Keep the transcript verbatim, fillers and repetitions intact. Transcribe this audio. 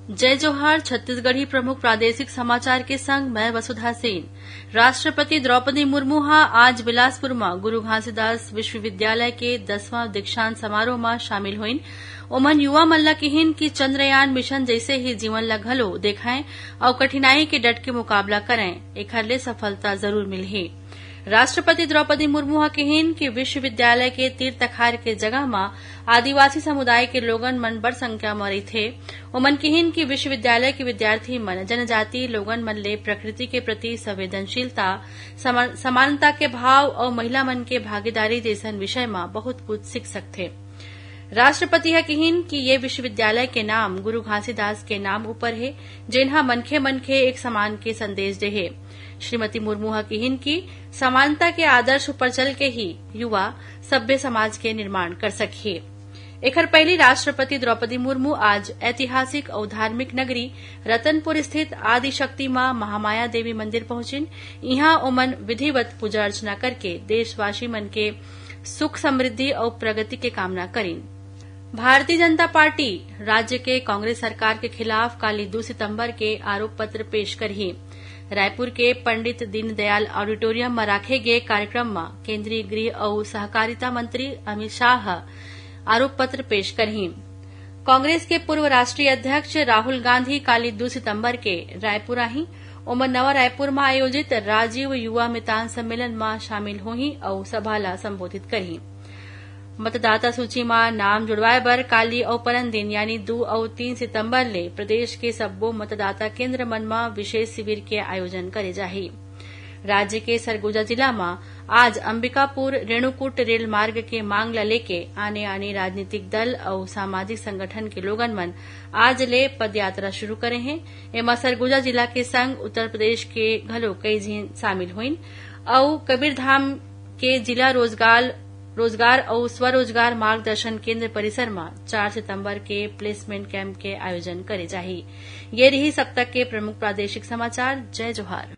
जय जोहार। छत्तीसगढ़ी प्रमुख प्रादेशिक समाचार के संग मैं वसुधा सेन। राष्ट्रपति द्रौपदी मुर्मू ह आज बिलासपुर म गुरु घासीदास विश्वविद्यालय के दसवां दीक्षांत समारोह म शामिल होइन। ओमन युवा मन ल किहिन कि चंद्रयान मिशन जइसे ही जीवन ल घलो देखंय अउ कठिनाई के डट के मुकाबला करंय, एखर ले सफलता जरूर मिलही। राष्ट्रपति द्रौपदी मुर्मू ह किहिन कि विश्वविद्यालय के तीर तखार के जगह म आदिवासी समुदाय के लोगन मन बड़ संख्या म रहिथे। ओमन किहिन कि विश्वविद्यालय के विद्यार्थी मन जनजातीय लोगन मन ले प्रकृति के प्रति संवेदनशीलता, समा-, समानता के भाव अउ महिला मन के भागीदारी जइसन विषय म बहुत कुछ सीख सकथे। राष्ट्रपति ह किहिन कि ये विश्वविद्यालय के नाम गुरु घासीदास के नाम ऊपर हे, जेन ह मनखे मनखे एक समान के संदेश दे हे। श्रीमती मुर्मू ह किहिन कि समानता के आदर्श ऊपर चल के ही युवा सभ्य समाज के निर्माण कर सकही। एखर पहिली राष्ट्रपति द्रौपदी मुर्मू आज ऐतिहासिक अउ धार्मिक नगरी रतनपुर स्थित आदिशक्ति मां महामाया देवी मंदिर पहुंचिन। इहां ओमन विधिवत पूजा अर्चना करके देशवासी मन के सुख, समृद्धि अउ प्रगति के कामना करिन। भारतीय जनता पार्टी राज्य के कांग्रेस सरकार के खिलाफ काली दू सितंबर के आरोप पत्र पेश करही। रायपुर के पंडित दीनदयाल ऑडिटोरियम म राखे गे कार्यक्रम म केंद्रीय गृह अउ सहकारिता मंत्री अमित शाह ह आरोप पत्र पेश करही। कांग्रेस के पूर्व राष्ट्रीय अध्यक्ष राहुल गांधी काली दू सितंबर के रायपुर आही। ओमन नवा रायपुर म आयोजित राजीव युवा मितान सम्मेलन म शामिल होही अउ सभा ल संबोधित करही। मतदाता सूची म नाम जुड़वाए बर काली अउ परन दिन यानी दू अउ तीन सितंबर ले प्रदेश के सब्बो मतदाता केंद्र मन म विशेष शिविर के आयोजन करे जाही। राज्य के सरगुजा जिला म आज अंबिकापुर रेणुकूट रेल मार्ग के मांग ल लेके आने-आने राजनीतिक दल अउ सामाजिक संगठन के लोगन मन आज ले पदयात्रा शुरू करे हें। एमा सरगुजा जिला के संग उत्तर प्रदेश के घलो कई झिन शामिल होइन अउ कबीरधाम के जिला रोजगार, रोजगार अउ स्वरोजगार मार्गदर्शन केंद्र परिसर म चार सितंबर के प्लेसमेंट कैंप के आयोजन करे जाही। ये रिहिस अब तक के प्रमुख प्रादेशिक समाचार। जय जोहार।